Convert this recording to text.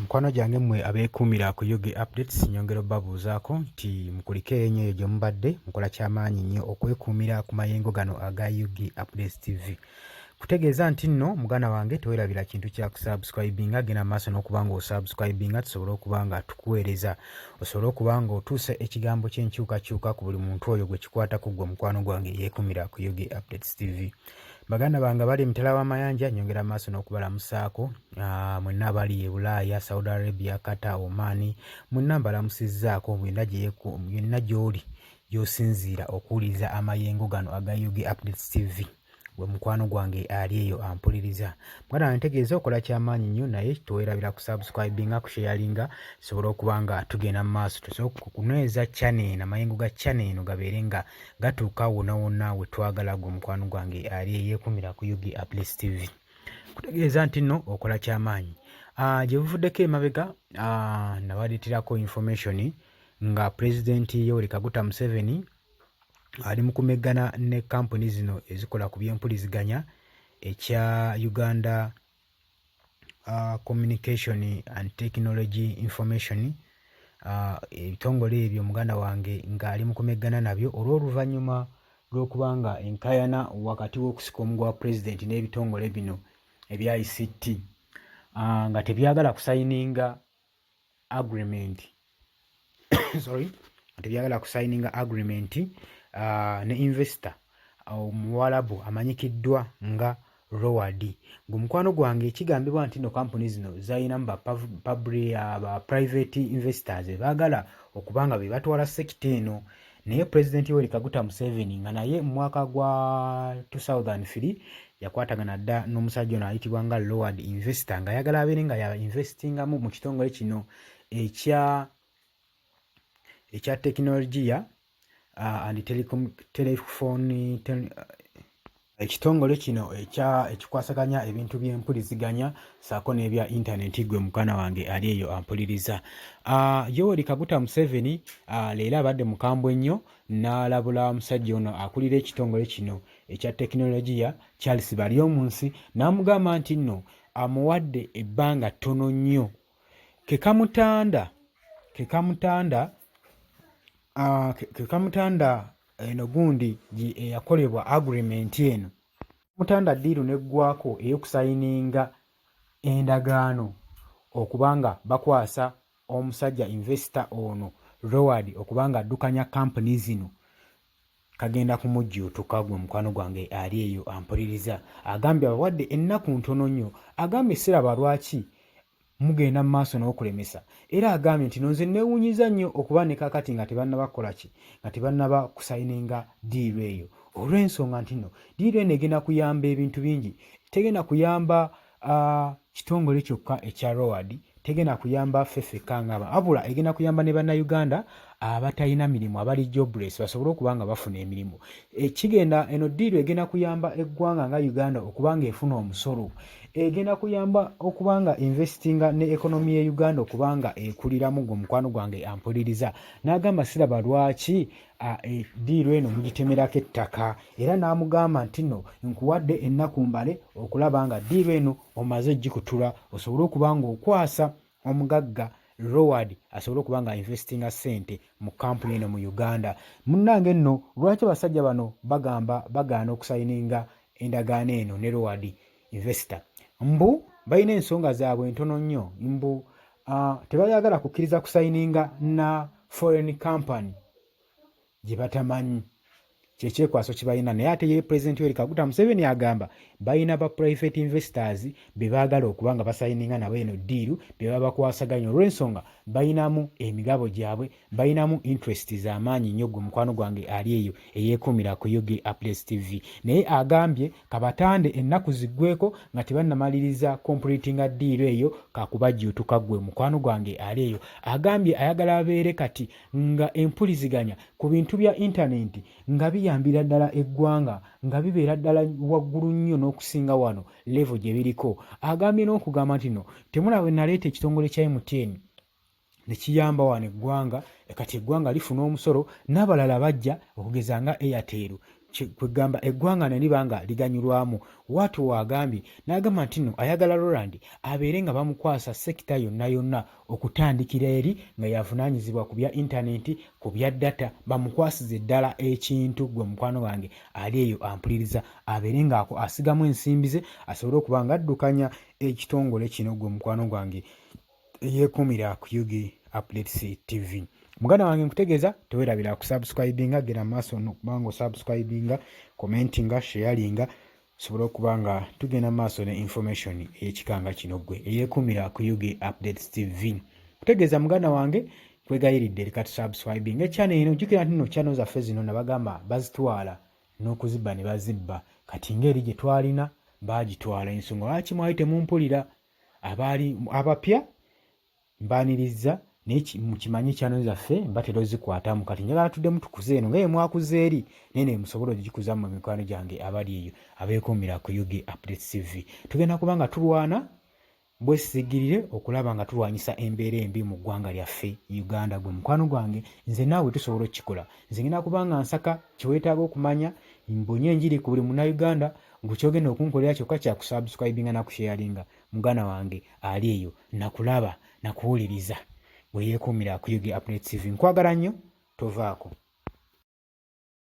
Mikwano gyange mmwe abeekuumira ku UG Updates, nyongera obabuuzaako nti mukulike ennyo eyo gye mubadde mukola kyamaanyi nnyo okwekuumira ku mayengo gano aga UG Updates TV. Kutegeeza nti nno muganda wange tewerabira kintu kya kusubscribinga, genda maaso n'okuba nga osubscribinga tusobole okuba nga tukuweereza, osobole okuba nga otuusa ekigambo ky'enkyukakyuka ku buli muntu oyo gwe kikwatako, ggwe mukwano gwange yeekuumira ku UG Updates TV. Baganda bange abali emitala w'amayanja, nyongera maaso n'okubalamusaako. Mwenna abali e Bulaaya, Saudi Arabia, Qatar, Oman, mwenna mbalamusizzaako. Yonna gy'oli gy'osinziira okuwuliriza amayengo gano aga UG Updates TV, gwe mukwano gwange ali eyo ampuliriza, muganda wange, ntegeeza okola kyamaanyi nnyo, naye teweerabira kusubscribinga, kusharinga, tusobole okuba nga tugenda mu maaso, tusobole okunyweza channel eno, amayengo ga channel eno gabeere nga gatuuka wonna wonna we twagala. Gwe mukwano gwange ali eyeekumira ku UG Updates TV, kutegeeza nti nno okola kyamaanyi. Gye buvuddeko emabega nabaleeterako information nga Pulezidenti Yoweri Kaguta Museveni ali mu kumeggana ne kampuni zino ezikola ku byempuliziganya, ekya Uganda Communication and Technology Information, ebitongole ebyo muganda wange ng'ali mu kumeggana nabyo olw'oluvannyuma lw'okuba nga enkaayana wakati w'okusika omuguwa pulezidenti n'ebitongole bino ebya ICT, nga tebyagala kusayininga agreement, sorry, nga tebyagala kusayininga agreement ne investor omuwalabu amanyikiddwa nga Rowad. Gwe mukwano gwange, kigambibwa nti no kampuni zino zalinamu ba private investors baagala okuba nga be batwala sector eno, naye Pulezidenti Yoweri Kaguta Museveni nga naye mu mwaka gwa 2003 yakwatagana dda n'omusajja ono ayitibwa nga Rowad Investor, ng'ayagala abeere nga ya investingamu mu kitongole kino ekya tekinologiya and telecom, telephone ekitongole kino ekya ekikwasaganya ebintu by'empuliziganya ssaako n'ebya intaneti. Gwe mukana wange ali eyo ampuliriza, Yoweri Kaguta Museveni leero abadde mukambwe nnyo n'alabula omusajja ono akulira ekitongole kino ekya tekinologiya, Charles Baryomunsi, n'amugamba nti nno amuwadde ebbanga ttono nnyo kekamutanda eno gundi eyakolebwa agreement eno mutanda deal neggwako ey'okusayininga endagaano okubanga bakwasa omusajja investor ono Roward okubanga addukanya kampuni zino, kagenda kumujjuutuka. Gwe mukwano gwange ali eyo ampuliriza, agambye abawadde ennaku ntono nnyo. Agambye siraba lwaki mugenda mu maaso n'okulemesa, era agambye nti nonze neewunyiza nnyo okuba ne kakati nga tebannaba kukola ki, nga tebannaba kusayininga deal eyo, olw'ensonga nti no deal eno egenda kuyamba ebintu bingi, tegenda kuyamba kitongole kyokka ekya Rowad, tegenda kuyamba ffe ffekka ngaba, wabula egenda kuyamba ne Bannayuganda abatalina mirimu, abali jobless, basobole okuba nga bafuna emirimu. Kigenda eno deal egenda kuyamba eggwanga nga Uganda okuba nga efuna omusolo, egenda kuyamba okuba nga investinga ne economy ye Uganda okuba nga ekuliramu. Gwe mukwano gwange ampuliriza, n'agamba siraba lwaki deal eno mugitemerako ettaka, era n'amugamba nti nno nkuwadde ennaku mbale okulaba nga deal eno omaze gikutula, osobole okuba nga okwasa omugagga Roward asobole okuba nga investinga ssente mu kampuni eno mu Uganda. Munnange nno lwaki abasajja bano bagamba bagaana okusayininga endagaano eno ne Roward Investor? Mbu balina ensonga zaabwe ntono nnyo, mbu tebayagala kukkiriza kusayininga na foreign company gye batamanyi, kyekyekwaso kibalina. Naye ate ye President Yoweri Kaguta Museveni agamba balina ba private investors be baagala okuba nga basayininga nabo eno deal, be baba bakwasaganya, olw'ensonga balinamu emigabo gyabwe, balinamu interest z'amaanyi nnyo. Gwe mukwano gwange ali eyo eyeekuumira ku UG Updates TV, naye agambye kabatande ennaku ziggweko nga tebannamaliriza completinga deal eyo, kakubajjuutuka. Gwe mukwano gwange ali eyo, agambye ayagala abeere kati nga empuliziganya ku bintu bya intaneti nga biyambira ddala eggwanga, nga bibeera ddala waggulu nnyo n'okusinga wano level gye biriko. Agambye n'okugamba nti no temulaba naleeta ekitongole kya MTN ne kiyamba wano eggwanga, kati eggwanga lifuna omusolo n'abalala bajja okugeza nga Airtel. Kwegamba eggwanga ne liba nga liganyulwamu. Waatu waagambye n'agamba nti nno ayagala Roland abeere nga bamukwasa sekita yonna yonna okutandikira eri nga yavunaanyizibwa ku bya intanenti, ku bya data, bamukwasize ddala ekintu. Gwe mukwano wange ali eyo ampuliriza, abeere ng'ako asigamu ensimbi ze asobole okuba ng'addukanya ekitongole kino. Gwe mukwano gwange eyeekuumira ku UG Updates TV, muganda wange, nkutegeeza tewerabira kusubscribinga. Genda maaso nokubanga osubscribinga, commentinga, sharinga, tusobole okuba nga tugenda maaso ne information ey'ekika nga kino. Ggwe eyeekuumira ku UG Updates TV, kutegeeza muganda wange, kwegayiridde leka tusubscribinga echannel eno. Jjukira nti nno channel zaffe zino nabagamba bazitwala n'okuzibba ne bazibba. Kati ng'eri gye twalina baagitwala, ensonga lwaki mwali temumpulira. Abaali abapya mbaaniriza, naye mukimanye channel zaffe mbatera ozikwatamu. Kati njagala tuddemu tukuze eno nga ye mwakuze eri, naye ne musobola ogikuza mu mikwano gyange abali eyo abeekuumira ku UG Updates TV. Tugenda kuba nga tulwana bwesigirire okulaba nga tulwanyisa embeera embi mu ggwanga lyaffe Uganda. Gwe mukwano gwange, nze naawe tusobola okukikola. Nze ngenda kuba nga nsaka kyeweetaaga okumanya, mbunye enjiri ku buli Munnayuganda. Gwe kyogenda okunkolera kyokka kyakusubscribinga nakusharinga. Muganda wange ali eyo, nakulaba, nakuwuliriza, bwe yeekuumira ku UG Updates TV, nkwagala nnyo, tovaako.